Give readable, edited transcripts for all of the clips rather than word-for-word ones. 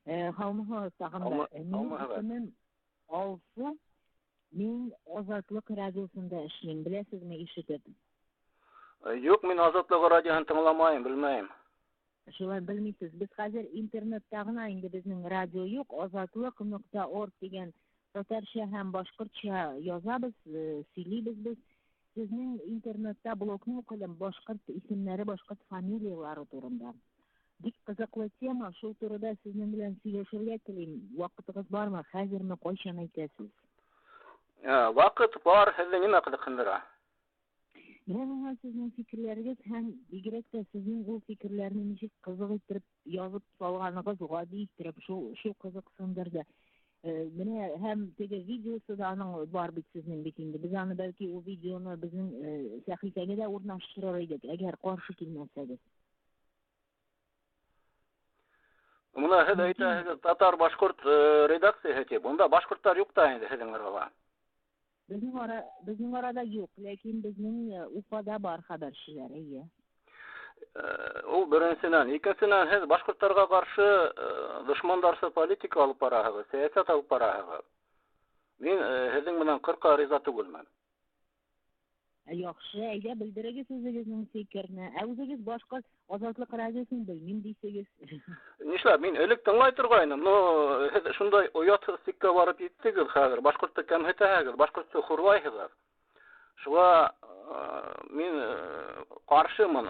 Һаумыһығыҙ тағын да. Минең исемем Алсу. Мин Азатлыҡ радиосында эшләйем. Беләсезме ишетеп? Юҡ, мин Азатлыҡ радиоһын тыңламайым, белмәйем. Шулай белмейсез. Беҙ хәҙер интернетта ғына инде беҙҙең радио юҡ. Azatliq.org тигән татарса һәм башҡортса яҙабыҙ, һөйләйбеҙ беҙ. Һеҙҙең интернетта блогны уҡыным башҡорт исемдәре, башҡорт фамилиялары турында. Бик ҡыҙыҡлы тема, шул турыда һеҙҙең менән һөйләшергә теләйем. Ваҡытығыҙ бармы? Хәҙерме, ҡайсан әйтәсез? Ваҡыт бар, һеҙҙе нимә ҡыҙыҡһындыра? Менә миңа һеҙҙең фекерләрегеҙ һәм бигерәк тә һеҙҙең ул фекерләрҙе нисек ҡыҙыҡ иттереп яҙып салғанығыҙ, ғәди иттереп, шул ҡыҙыҡһындырҙы. Менә һәм теге видеосы да аның бар бит һеҙҙең бит инде. Беҙ аны бәлки ул видеоны беҙҙең сәхифәгә лә урынлаштырыр инек, әгәр ҡаршы килмәһәгеҙ. Мына һеҙ әйтәһегеҙ татар-башҡорт редакцияһы тип. Унда башҡорттар юҡ та инде һеҙҙең арала. Беҙҙең арала юҡ, ләкин беҙҙең Уфада бар хәбәрселәр, эйе. Ул беренсенән, икенсенән һеҙ башҡорттарға ҡаршы дошмандарса политика алып бараһығыҙ, сәйәсәт алып бараһығыҙ. Мин һеҙҙең менән ҡырҡа риза түгелмен. Яҡшы, әйҙә белдерегеҙ үҙегеҙҙең фекерне. Ә үҙегеҙ башҡорт Азатлыҡ радиосын белмим тиһегеҙ. Нишләп, мин элек тыңлай торғайным, но һеҙ шундай оятһыҙ сиккә барып еттегеҙ хәҙер. Башҡортто кәмһетәһегеҙ, башҡортто хурлайһығыҙ. Шуға мин ҡаршымын.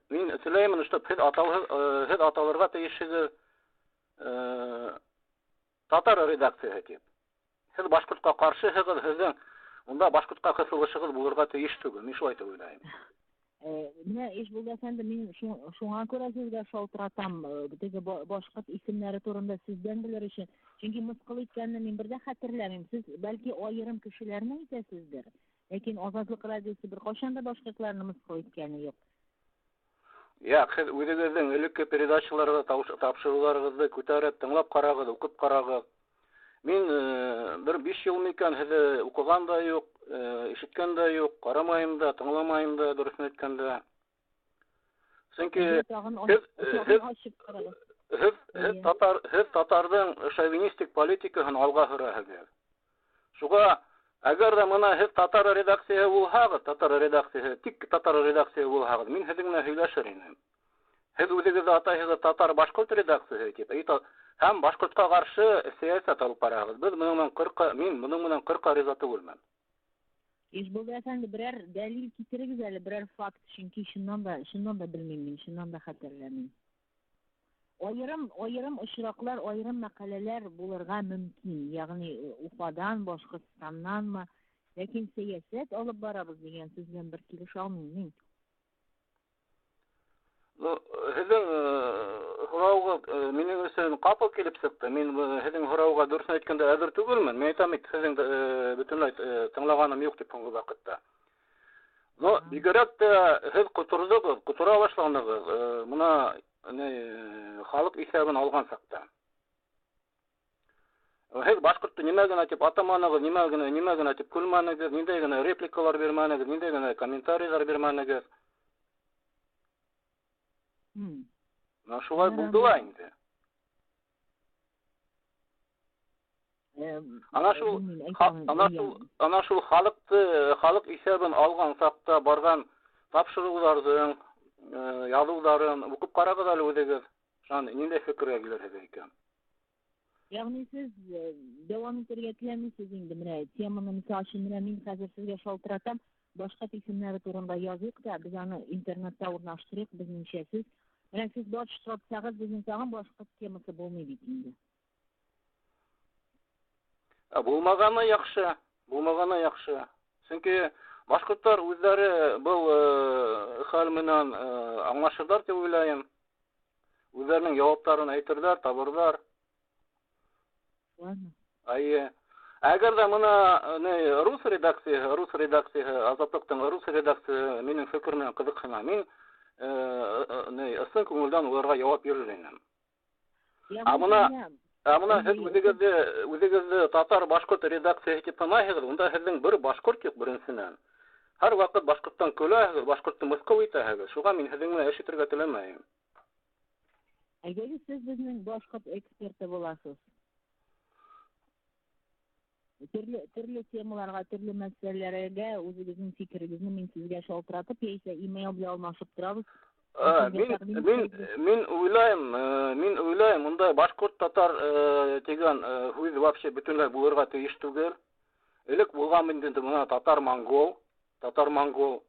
Мин теләймен, чтоб һеҙ аталырға тейешһегеҙ татар редакцияһы тип. Һеҙ башҡортҡа ҡаршыһығыҙ, һеҙҙең унда башҡортҡа ҡыҫылышығыҙ булырға тейеш түгел. Мин шулай тип уйлайым. Менә Ишбулды әфәнде, мин шуңа күрә һеҙгә шалтыратам, теге башҡорт исемдәре турында һеҙҙән белер өсөн. Сөнки мыҫҡыл иткәнне мин бер ҙә хәтерләмәйем. Һеҙ бәлки айырым кешеләрне әйтәсездер. Ләкин Азатлыҡ радиосы бер ҡасан да башҡортларны мыҫҡыл иткәне юҡ. Яҡ, һеҙ үҙегеҙҙең элекке передачаларҙы, тапшырыуҙарығыҙҙы күтәреп, тыңлап ҡарағыҙ, уҡып ҡарағыҙ. Мин бер 5 йыл микән һеҙҙе уҡыған да юҡ, ишеткән дә юҡ, ҡарамайым да, тыңламайым да, дөрөҫөн әйткәндә. Сөнки һеҙ татарҙың шовинистик политикаһын алға һөрәһегеҙ. Шуға әгәр ҙә мына һеҙ татар редакцияһы булһағыҙ, татар редакцияһы, тик татар редакцияһы булһағыҙ, мин һеҙҙең менән һөйләшер инем. Һеҙ үҙегеҙҙе атайһығыҙ татар-башҡорт редакцияһы тип, һәм башҡортҡа ҡаршы сәйәсәт алып бараһығыҙ. Беҙ бының менән ҡырҡа, мин бының менән ҡырҡа риза түгелмен. Ишбулды әфәнде, берәр дәлил китерегеҙ әле, берәр факт, сөнки шунан да белмәйем мин, шунан да хәтерләмәйем. Айырым осраҡлар, айырым мәҡәләләр булырға мөмкин, ягъни Уфадан, Башҡортостаннанмы, ләкин сәйәсәт алып барабыҙ тигән сүз белән бер килешә алмыйм мин. Ну, һеҙҙең һорауға минең өсөн ҡапыл килеп сыҡты. Мин һеҙҙең һорауға дөрөҫөн әйткәндә әҙер түгелмен. Мин әйтәм бит, һеҙҙең бөтөнләй тыңлағаным юҡ тип һуңғы ваҡытта. Но бигерәк тә һеҙ ҡоторҙоғоҙ, ҡотора башланығыҙ. Мына халыҡ иҫәбен алған саҡта. Һеҙ башҡортто нимә генә тип атаманығыҙ, нимә генә тип көлмәнегеҙ, ниндәй генә репликалар бирмәнегеҙ, ниндәй генә комментарийҙар бирмәнегеҙ. Мына шулай булды ла инде. Ана шул халыҡ иҫәбен алған саҡта барған тапшырыуҙарҙың, яҙыуҙарын уҡып ҡарағыҙ әле үҙегеҙ. Шунан ниндәй фекергә килерһегеҙ икән? Ягъни һеҙ дауам итергә теләмәйһегеҙ инде. Менә теманы, мисал өсөн, менә мин хәҙер һеҙгә шалтыратам, башҡорт исемдәре турында яҙыҡ та, беҙ аны интернетта урынлаштырыҡ, беҙҙеңсә һеҙ. Менә һеҙ баш тартһағыҙ, беҙҙең тағын башҡорт темаһы булмай бит инде. Ә булмағаны яҡшы, булмағаны яҡшы. Сөнки башҡорттар үҙҙәре был хәл менән аңлашырҙар тип уйлайым. Үҙҙәренең яуаптарын әйтерҙәр, табырҙар. Ладно. Әйе. Әгәр ҙә мына рус редакцияһы, рус редакцияһы, Азатлыҡтың рус редакцияһы минең фекер менән ҡыҙыҡһына. Мин ысын күңелдән уларға яуап бирер инем. Ә мына һеҙ үҙегеҙҙе татар-башҡорт редакцияһы тип танайһығыҙ, унда һеҙҙең бер башҡорт юҡ беренсенән. Һәр ваҡыт башҡорттан көләһегеҙ, башҡортто мыҫҡыл итәһегеҙ. Шуға мин һеҙҙең менән эш итергә теләмәйем. Әйҙәгеҙ, сез безнең башҡорт эксперты буласыз. Төрлө темаларға, төрлө мәсьәләләргә үҙегеҙҙең фикерегеҙҙе мин һеҙгә шалтыратып, яисә имейл белән алмашып торабыҙ. Мин уйлайым, мин уйлайым, унда башҡорт, татар тигән һүҙ вообще бөтөнләй булырға тейеш түгел. Элек булған инде бына татар, монгол, татар, монгол.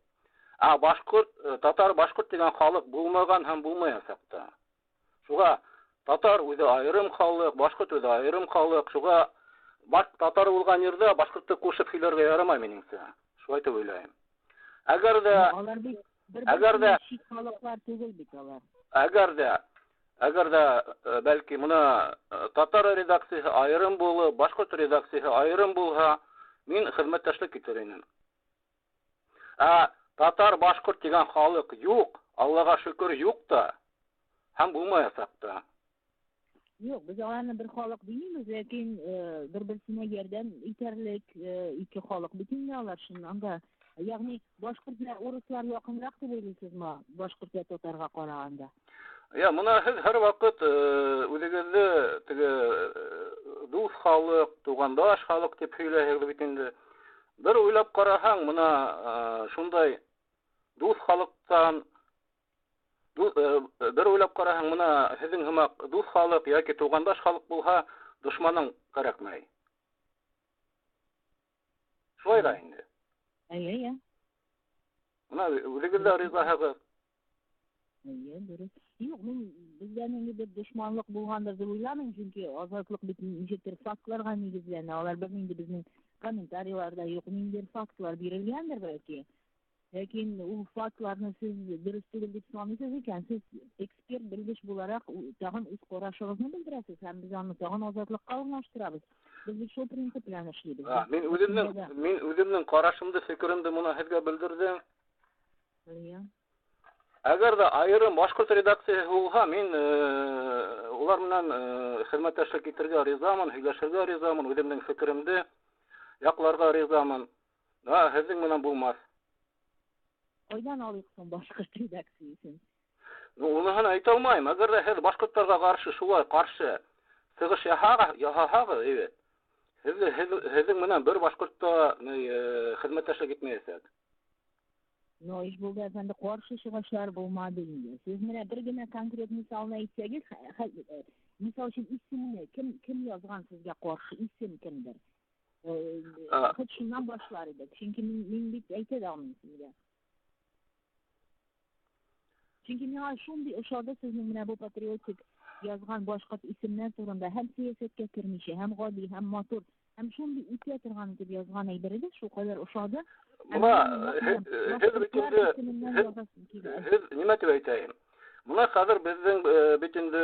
А башҡорт, татар, башҡорт тигән халыҡ булмаған һәм булмаясаҡ та. Шуға татар үҙе айырым халыҡ, башҡорт үҙе айырым халыҡ. Шуға татар булған ерҙә башҡортто ҡушып һөйләргә ярамай минеңсә. Шулай тип уйлайым. Әгәр ҙә Алар бит бер Әгәр дә- сит халыҡлар түгел бит алар. Әгәр дә бәлки мына татар редакцияһы айырым булып, башҡорт редакцияһы айырым булһа, мин хеҙмәттәшлек итер инем. Ә татар, башҡорт тигән халыҡ юҡ, Аллаға шөкөр, юҡ та һәм булмаясаҡ та. Юҡ, беҙ аларны бер халыҡ тимәйбеҙ, ләкин бер-береһенә ярҙам итерлек ике халыҡ бит инде алар шуннан да. Ягъни башҡорт белән урыҫлар яҡынраҡ тип уйлайһызмы, башҡорт белән татарға ҡарағанда? Я, мына һеҙ һәр ваҡыт үҙегеҙҙе теге дуҫ халыҡ, туғандаш халыҡ тип һөйләйһегеҙ бит инде. Бер уйлап ҡараһаң, мына шундай дуҫ халыҡтан бер уйлап ҡараһаң, мына һеҙҙең һымаҡ дуҫ халыҡ йәки туғандаш халыҡ булһа, дошманың кәрәкмәй. Шулай ҙа инде. Эйе, эйе. Мына үҙегеҙ ҙә ризаһығыҙ. Эйе, дөрөҫ. Юҡ, мин беҙҙә ниндәйҙер дошманлыҡ булғандыр тип уйламайым, сөнки Азатлыҡ бит нисектер фактларға нигеҙләнә. Алар бер нинди беҙҙең комментарийларҙа юҡ, ниндәйҙер фактлар бирелгәндер бәлки. Ләкин ул фактларны һеҙ дөрөҫ түгел тип санайһығыҙ икән, һеҙ эксперт, белгес булараҡ тағын үҙ ҡарашығыҙҙы белдерәһегеҙ һәм беҙ аны тағын Азатлыҡҡа урынлаштырабыҙ. Беҙ бит шул принцип белән эшләйбеҙ. Мин үҙемдең ҡарашымды, фекеремде мына һеҙгә белдерҙем. Эйе. Әгәр ҙә айырым башҡорт редакцияһы булһа, мин улар менән хеҙмәттәшлек итергә ризамын, һөйләшергә ризамын, үҙемдең фекеремде яҡларға ризамын. А һеҙҙең менән булмаҫ. Ҡайҙан алыйҡ һуң башҡорт редакцияһын? Ну, уныһын әйтә алмайым. Әгәр ҙә һеҙ башҡорттарға ҡаршы шулай ҡаршы сығыш яһаһағыҙ, әйбәт. Һеҙҙең менән бер башҡорт та хеҙмәттәшлек итмәйәсәк. Но Ишбулды әфәнде, ҡаршы сығышлар булманы инде. Һеҙ менә бер генә конкрет миҫалын әйтһәгеҙ, миҫал өсөн исемене кем яҙған һеҙгә ҡаршы, исем кемдер? Хоть шунан башлар идек. Сөнки мин бит әйтә лә алмайым һеҙгә. Сөнки миңә шундай ошады һеҙҙең менә был патриотик яҙған башҡорт исемдәр турында һәм сәйәсәткә кермәйсә, һәм ғәди, һәм матур, һәм шундай үтә торған итеп яҙған әйберегеҙ шул ҡәҙәр ошады. Мына һеҙ бит инде һеҙ нимә тип әйтәйем? Мына хәҙер беҙҙең бит инде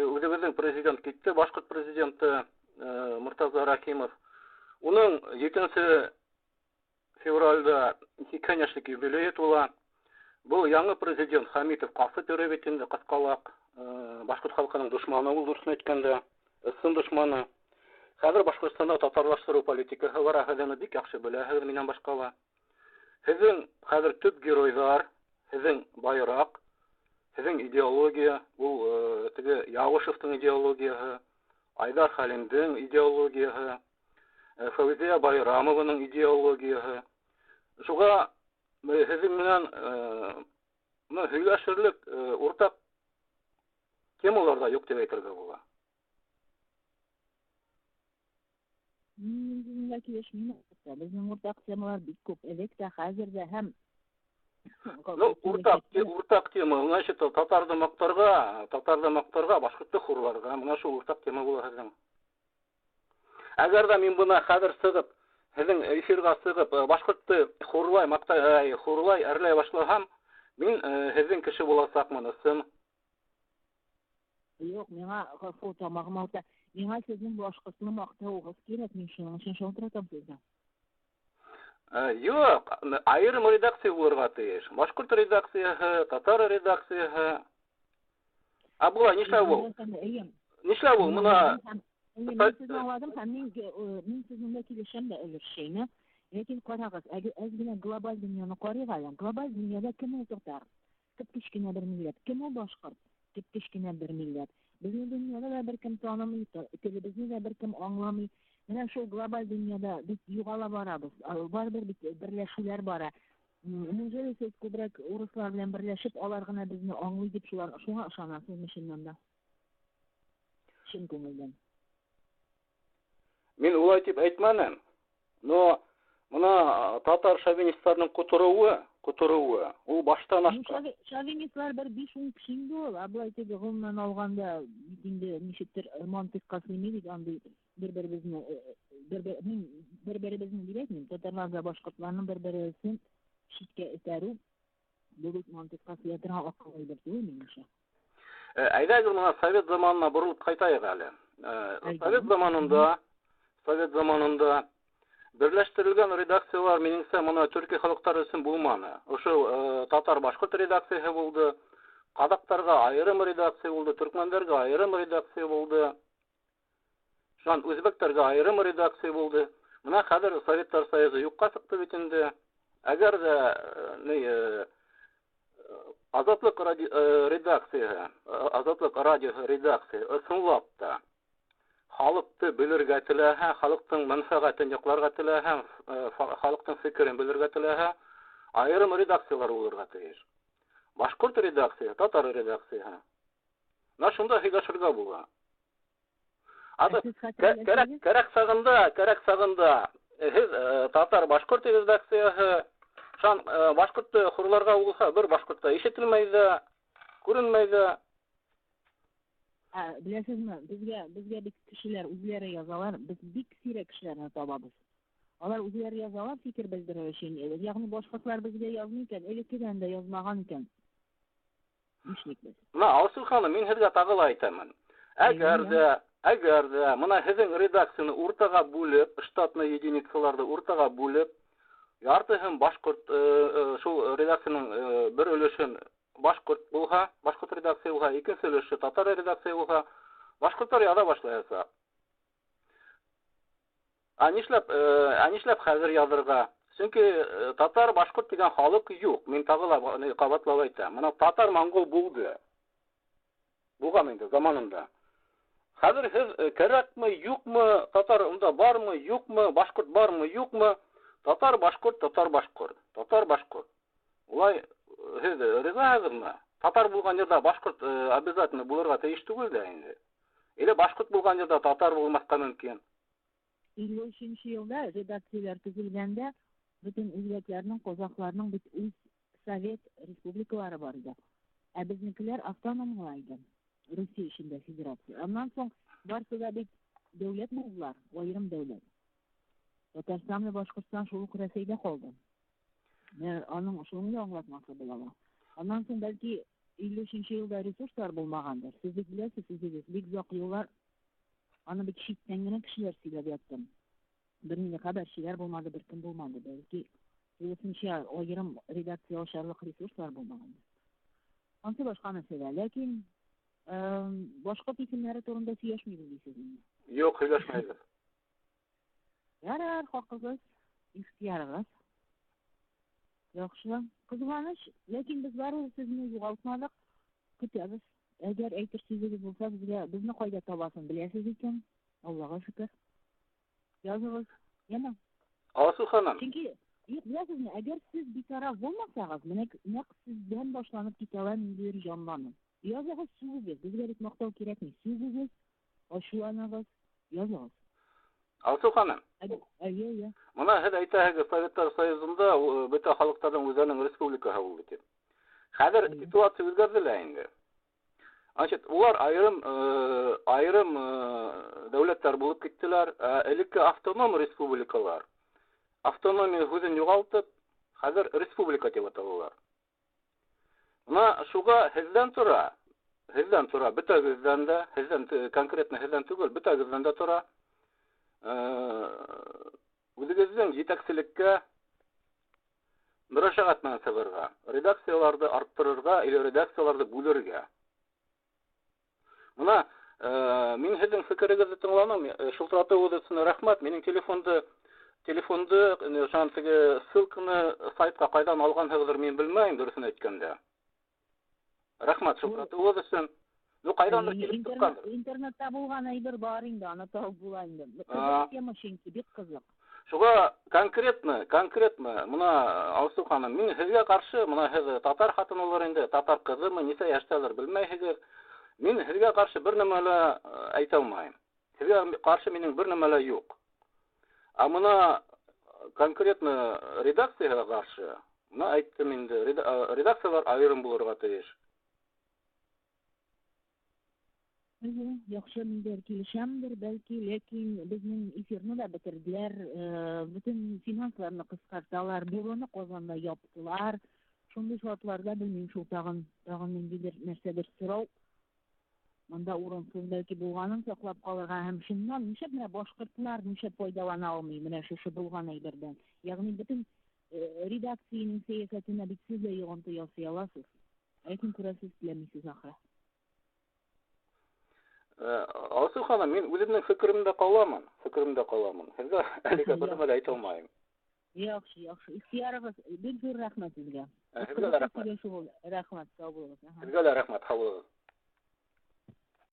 үҙебеҙҙең президент китте, башҡорт президенты Мортаза Рахимов. Уның 7 февралдә 80 йәшлек юбилейы тула. Был яңы президент Хамитов ҡасып йөрөй бит инде, ҡасҡалаҡ, башҡорт халҡының дошманы ул, дөрөҫөн әйткәндә, ысын дошманы. Хәҙер Башҡортостанда татарлаштырыу политикаһы бара, һеҙ уны бик яҡшы беләһегеҙ минән башҡа ла. Һеҙҙең хәҙер төп геройҙар, һеҙҙең байраҡ, һеҙҙең идеология, ул теге Яғышевтың идеологияһы, Айҙар Хәлимдең идеологияһы, Фәүзиә Байрамованың идеологияһы. Шуға һеҙҙең менән мына һөйләшерлек уртаҡ темалар ҙа юҡ тип әйтергә була. Мин һеҙҙең килешмәйем. Беҙҙең уртаҡ темалар бик күп. Элек тә, хәҙер ҙә һәм Ну, уртаҡ тема, значит, татарҙы маҡтарға, башҡортто хурларға, мына шул уртаҡ тема була һеҙҙең. Әгәр ҙә мин бына хәҙер сығып, һеҙҙең эфирға сығып, башҡортто хурлай, маҡтай, хурлай, әрләй башлаһам, мин һеҙҙең кеше буласаҡмын, ысын. Юҡ, миңә ғәфү, тамағым ауырта. Миңә һеҙҙең башҡортно маҡтауығыҙ кәрәк, мин шуның өсөн шылтыратам һеҙгә. Юҡ, айырым редакция булырға тейеш. Башҡорт редакцияһы, татар редакцияһы. А былай нишләп ул? Эйе. Нишләп ул? Мына Мин һеҙҙе аңланым һәм мин һеҙҙең менән килешәм дә өлөшсә. Ләкин ҡарағыҙ, әҙ генә глобаль донъяны ҡарайыҡ әле. Глобаль донъяла кем ул татар? Кеп кескенә бер милләт. Кем ул башҡорт? Кеп-кечкенә бер милләт. Безне дөньяда да беркем танымый, телебезне дә беркем аңламый. Менә шул глобаль дөньяда бит югала барабыз. Барыбер бит берләшүләр бара. Неужели сез күбрәк урыслар белән берләшеп, алар гына безне аңлый дип шулар шуңа ышанасызмы чыннан да? Чын күңелдән. Мин улай дип әйтмәнем. Но мына татар шовинистларының котыруы, ул баштан Ну, ашкан. Шовинистлар бер 5-10 кеше инде ул. Ә болай теге гомумән алганда бит инде ничектер мантыйкка сыймый бит андый бер-беребезне, бер-бер, мин бер-беребезне дип әйтмим, татарлар да башкортларның бер-берсен читкә этәрү бу бит мантыйкка сыя торган акыл әйбер түгел минемчә. Әйдәгез менә совет заманына борылып кайтайык әле. Әйдә. Совет заманында берләштерелгән редакцияләр минемчә моны төрки халыклар өчен булманы. Ошо татар башкорт редакциясе булды, казакларга аерым редакция булды, төркмәннәргә аерым редакция булды. Шуннан үзбәкләргә аерым редакция булды. Менә хәзер Советлар Союзы юкка чыкты бит инде. Әгәр дә ни Азатлык редакциясе, Азатлык радиосы редакция ысынлап та халыкты белергә теләһә, халыктың мәнфәгатен якларга теләһә, халыктың фикерен белергә теләһә, аерым редакцияләр булырга тиеш. Башкорт редакция, татар редакция. Менә шунда һөйләшергә була. Аты Ә сез кәрәк хәтерләсәгез, кәрәк сагында һеҙ татар башкорт редакцияһы шан башкортты хурларға булһа, бер башкортта ишетелмәй дә, күренмәй дә. Ә, беләсезме, безгә бит кешеләр үзләре язалар, без бик сирәк кешеләрне табабыз. Алар үзләре язалар фикер белдерү өчен. Ягъни башкортлар безгә язмый икән, элеккедән дә язмаган икән. Нишлик без? Мына Алсу ханым, мин һеҙгә тағы ла әйтәмен. Әгәр дә мына һеҙҙең редакцияны уртаға бүлеп, штатный единицаларҙы уртаға бүлеп, яртыһын башҡорт шул редакцияның бер өлөшөн башҡорт булһа, башҡорт редакция булһа, икенсе өлөшө татар редакция булһа, башҡорттар яҙа башлаясаҡ. Ә нишләп хәҙер яҙырға? Сөнки татар, башҡорт тигән халыҡ юҡ. Мин тағы ла ҡабатлап әйтәм. Мына татар, монгол булды. Булған инде заманында. Хәҙер һеҙ кәрәкме, юҡмы, татар унда бармы, юҡмы, башҡорт бармы, юҡмы? Татар, башҡорт, татар, башҡорт, татар, башҡорт. Улай һеҙ ризаһығыҙмы? Татар булған ерҙә башҡорт обязательно булырға тейеш түгел дә инде. Или башҡорт булған ерҙә татар булмаҫҡа мөмкин. 53 елда редакцияләр төзелгәндә бөтен үзбәкләрнең, казахларның бит үз совет республикалары бар иде. Ә безнекеләр автоном гына иде. Русия эчендә федерация. Аннан соң барысы да бит дәүләт булдылар, аерым дәүләт. Татарстан белән Башкортстан шул ук Рәсәйдә калды. Менә аның шуны да аңлатмасы була. Аннан соң бәлки 53 елда ресурслар булмагандыр. Сез бит беләсез, үзегез бик озак еллар аны бит читтән генә кешеләр сөйләп ятты. Бернинди хәбәрчеләр булмады, беркем булмады. Бәлки тулысынча аерым редакция ачарлык ресурслар булмагандыр. Ансы башка мәсьәлә. Ләкин башкорт исемнәре турында сөйләшмибез дисез инде. Юҡ, һөйләшмәйбеҙ. Ярар, хаҡығыҙ, ихтыярығыҙ. Яҡшы. Ҡыҙғаныс, ләкин беҙ барыбер сезне юғалтманыҡ. Көтәбеҙ. Әгәр әйтер сүҙегеҙ булһа, беҙгә беҙне ҡайҙа табаһын беләһегеҙ икән. Аллаға шөкөр. Яҙығыҙ. Яме? Алсу ханым, Сөнки юҡ, беләһегеҙме, әгәр һеҙ битараф булмаһағыҙ, менә нәҡ һеҙҙән башланып китә ала ниндәйҙер җанланыу. Яҙығыҙ, сүгегеҙ, беҙгә бит маҡтау кәрәкмәй. Сүгегеҙ, асыуланығыҙ, яҙығыҙ. Алсу ханым, Әйе, әйе. мына һеҙ әйтәһегеҙ, Советтар Союзында бөтә халыҡтарҙың үҙенең республикаһы булды тип. Хәҙер ситуация үҙгәрҙе лә инде. Значит, улар айырым дәүләттәр булып киттеләр. Ә элекке автоном республикалар автономия һүҙен юғалтып, хәҙер республика тип аталалар. Мына шуға һеҙҙән тора, бөтәгеҙҙән дә, һеҙҙән конкретно һеҙҙән түгел, бөтәгеҙҙән дә тора. Үҙегеҙҙең етәкселеккә мөрәжәғәт менән сығырға, редакцияларҙы арттырырға или редакцияларҙы бүлергә. Мына мин һеҙҙең фекерегеҙҙе тыңланым, шылтыратыуығыҙ өсөн рәхмәт. Минең телефонды шунан теге ссылканы сайтҡа ҡайҙан алғанһығыҙҙыр, мин белмәйем, дөрөҫөн әйткәндә. Рәхмәт шылтыратыуығыҙ өсөн. ҡайҙандыр килеп сыҡҡандыр. Интернетта булған әйбер бар инде, аны табып була инде. Ҡыҙыҡ тема сөнки, бик ҡыҙыҡ. Шуға конкретно мына Алсыу ханым, мин һеҙгә ҡаршы, мына һеҙ татар хатынылар инде, татар ҡыҙымы, нисә йәштәлер белмәйһегеҙ. Мин һеҙгә ҡаршы бер нәмә лә әйтә алмайым. Һеҙгә ҡаршы минең бер нәмә лә юҡ. Ә мына конкретно редакцияға ҡаршы, мына әйттем инде, редакциялар айырым булырға тейеш. Яҡшы, мин дә килешәмдер, бәлки, ләкин беҙҙең эфирны да бөтөрҙөләр, бөтөн финансларны ҡыҫҡарталар, бюроны Ҡазанда яптылар. Шундай шартларҙа белмәйем шул тағын ниндәйҙер нәрсәлер сорау. Мында урынсыз бәлки булғанын саҡлап ҡалырға һәм шуннан нишләп менә башҡортлар нишләп файҙалана алмай менә шушы булған әйберҙән. Йәғни бөтөн редакцияның сәйәсәтенә бит һеҙ ҙә йоғонто яһай алаһығыҙ. Ләкин күрәсез, теләмәйһегеҙ ахыры. Алсыу ханым, мин үҙемдең фекеремдә ҡаламын, Һеҙгә әлегә бер нәмә лә әйтә алмайым. Яҡшы, яҡшы. Ихтыярығыҙ, бик ҙур рәхмәт һеҙгә. Һеҙгә лә рәхмәт. Рәхмәт, һау булығыҙ. Һеҙгә лә рәхмәт, һау булығыҙ.